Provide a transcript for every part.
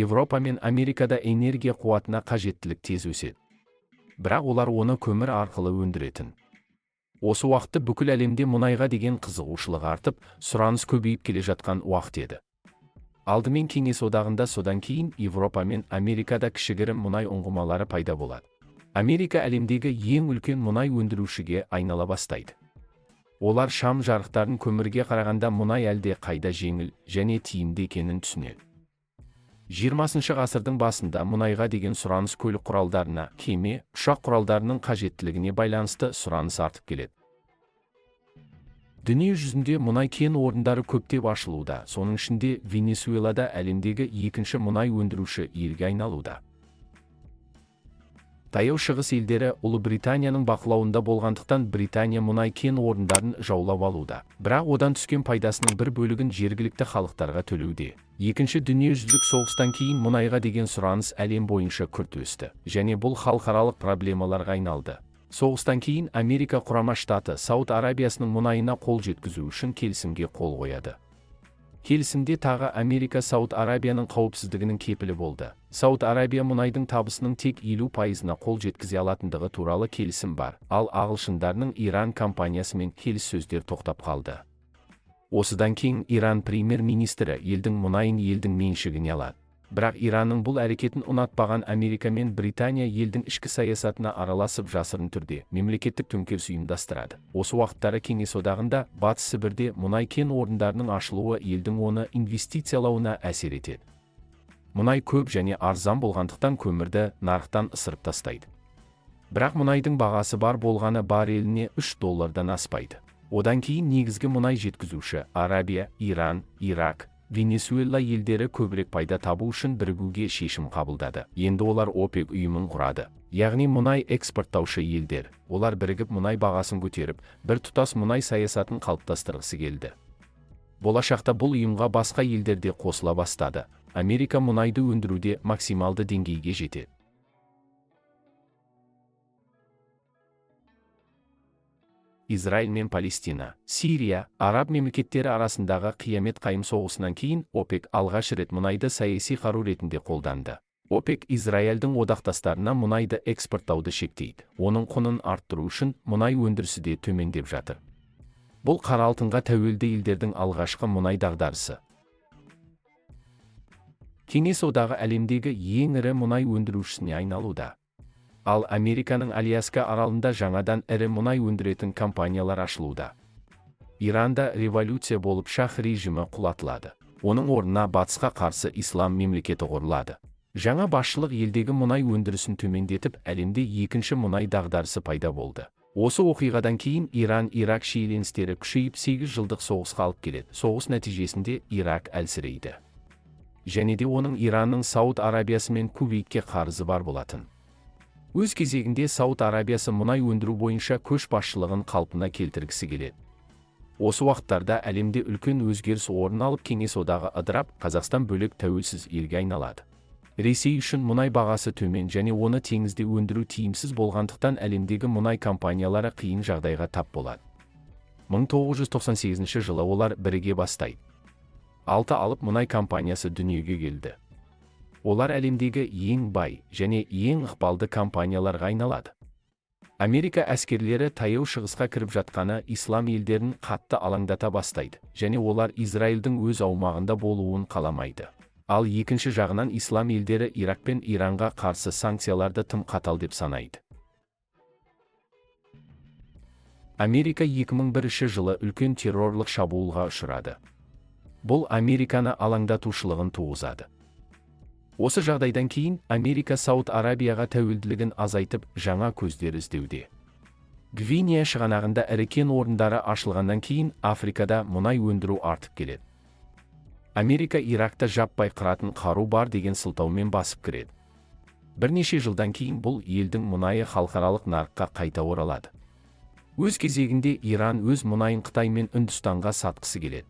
Европа мен Америкада энергия қуатына қажеттілік тез өседі. Бірақ олар оны көмір арқылы өндіретін. Осы уақытты бүкіл әлемде мұнайға деген қызығушылық артып, сұраныс көбейіп келе жатқан уақыт еді. Алдымен Кеңес одағында, содан кейін Европа мен Америкада кішігірім мұнай ұңғымалары пайда болады. Америка әлемдегі ең үлкен мұнай өндірушіге айнала бастайды. Олар шам жарықтарын көмірге қарағанда мұнай әлде қайда жеңіл және тиімді екенін түсінеді. 20 ғасырдың басында мұнайға деген сұраныс көлік құралдарына, кеме, ұшақ құралдарының қажеттілігіне байланысты сұраныс артып келеді. Дүние жүзінде мұнай кен орындары көптеп ашылуда, соның ішінде Венесуэлада әлемдегі екінші мұнай өндіруші елге айналуда. Таяу Шығыс елдері Ұлыбританияның бақылауында болғандықтан Британия мұнай кен орындарын жаулап алуда. Бірақ одан түскен пайдасының бір бөлігін жергілікті халықтарға төлеуде. Екінші дүниежүзілік соғыстан кейін мұнайға деген сұраныс әлем бойынша күрт өсті және бұл халықаралық проблемаларға айналды. Соғыстан кейін Америка Құрама Штаты Сауд Арабиясының мұнайына қол жеткізу үшін келісімге қол қояды. Келісімде тағы Америка Сауд Арабияның қауіпсіздігінің кепілі болды. Сауд Арабия мұнайдың табысының тек 50%-на қол жеткізе алатындығы туралы келісім бар, ал ағылшындарының Иран компаниясымен келіссөздер тоқтап қалды. Осыдан кейін Иран премьер-министрі елдің мұнайын елдің меншігіне алады. Бірақ Иранның бұл әрекетін ұнатпаған Америка мен Британия елдің ішкі саясатына араласып жасырын түрде мемлекеттік төңкеріс ұйымдастырады. Осы уақыттары Кеңес одағында Батыс Сібірде мұнай кен орындарының ашылуы елдің оны инвестициялауына әсер етеді. Мұнай көп және арзан болғандықтан көмірді нарықтан ысырып тастайды. Бірақ мұнайдың бағасы бар болғаны барреліне 3 доллардан аспайды. Одан кейін негізгі мұнай жеткізуші Арабия, Иран, Ирак, Венесуэла елдері көбірек пайда табу үшін бірігуге шешім қабылдады. Енді олар ОПЕК ұйымын құрады. Яғни мұнай экспорттаушы елдер. Олар бірігіп мұнай бағасын көтеріп, бір тұтас мұнай саясатын қалыптастырғысы келді. Болашақта бұл ұйымға басқа елдер де қосыла бастады. Америка мұнайды өндіруде максималды деңгейге жетеді. Израиль мен Палестина, Сирия, Араб мемлекеттері арасындағы қиямет қайым соғысынан кейін ОПЕК алғаш рет мұнайды саяси қару ретінде қолданды. ОПЕК Израильдің одақтастарына мұнайды экспорттауды шектейді. Оның құнын арттыру үшін мұнай өндірісі де төмендеп жатыр. Бұл қара алтынға тәуелді елдердің алғашқы мұнай дағдарысы. Кеңес одағы әлемдегі ең ірі мұнай өндірушісіне айналуда. Ал Американың Аляска аралында жаңадан ірі мұнай өндіретін компаниялар ашылуда. Иранда революция болып шах режимі құлатылады. Оның орнына батысқа қарсы ислам мемлекеті құрылады. Жаңа басшылық елдегі мұнай өндірісін төмендетіп, әлемде екінші мұнай дағдарысы пайда болды. Осы оқиғадан кейін Иран-Ирак шиеленістері күшейіп 8 жылдық соғысқа алып келеді. Соғыс нәтижесінде Ирак әлсірейді. Және де оның Иранның Сауд Арабиясы мен Кувейтке қарызы бар болатын. Өз кезегінде Сауд Арабиясы мұнай өндіру бойынша көш басшылығын қалпына келтіргісі келеді. Осы уақыттарда әлемде үлкен өзгеріс орын алып, Кеңес одағы ыдырап, Қазақстан бөлек тәуелсіз елге айналады. Ресей үшін мұнай бағасы төмен және оны теңізде өндіру тиімсіз болғандықтан әлемдегі мұнай компаниялары қиын жағдайға тап болады. 1998 жылы олар біріге бастайды. Алты алып мұнай компаниясы дүниеге келді. Олар әлемдегі ең бай және ең ықпалды компанияларға айналады. Америка әскерлері Таяу Шығысқа кіріп жатқаны ислам елдерін қатты алаңдата бастайды және олар Израильдің өз аумағында болуын қаламайды. Ал екінші жағынан ислам елдері Ирак пен Иранға қарсы санкцияларды тым қатал деп санайды. Америка 2001 жылы үлкен террорлық шабуылға ұшырады. Бұл Американы алаңдатушылығын туғызады. Осы жағдайдан кейін Америка Сауд Арабияға тәуелділігін азайтып, жаңа көздер іздеуде. Гвинея шығанағында ірі кен орындары ашылғаннан кейін Африкада мұнай өндіру артып келеді. Америка Иракта жаппай қыратын қару бар деген сылтаумен басып кіреді. Бірнеше жылдан кейін бұл елдің мұнайы халықаралық нарыққа қайта оралады. Өз кезегінде Иран өз мұнайын Қытай мен Үндістанға сатқысы келеді.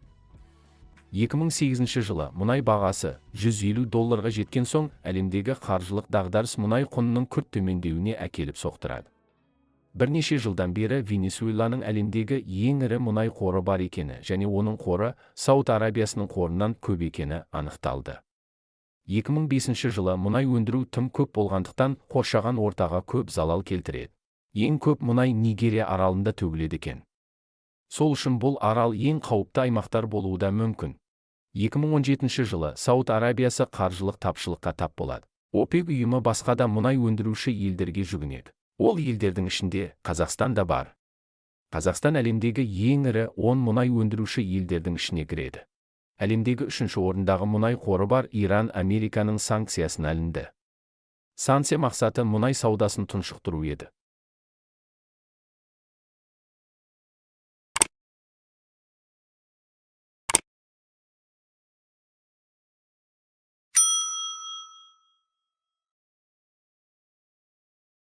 2008 жылы мұнай бағасы 150 долларға жеткен соң әлемдегі қаржылық дағдарыс мұнай құнының күрт төмендеуіне әкеліп соқтырады. Бірнеше жылдан бері Венесуэланың әлемдегі ең ірі мұнай қоры бар екені және оның қоры Сауд Арабиясының қорынан көп екені анықталды. 2005 жылы мұнай өндіру тым көп болғандықтан қоршаған ортаға көп залал келтіреді. Ең көп мұнай Нигерия аралында төгіледі екен. Сол үшін бұл арал ең қауіпті аймақтар болуы да мүмкін. 2017 жылы Сауд Арабиясы қаржылық тапшылыққа тап болады. ОПЕК ұйымы басқа да мұнай өндіруші елдерге жүгінеді. Ол елдердің ішінде Қазақстан да бар. Қазақстан әлемдегі ең ірі 10 мұнай өндіруші елдердің ішіне кіреді. Әлемдегі үшінші орындағы мұнай қоры бар Иран Американың санкциясына ілінді. Санкция мақсаты мұнай саудасын тұншықтыру еді.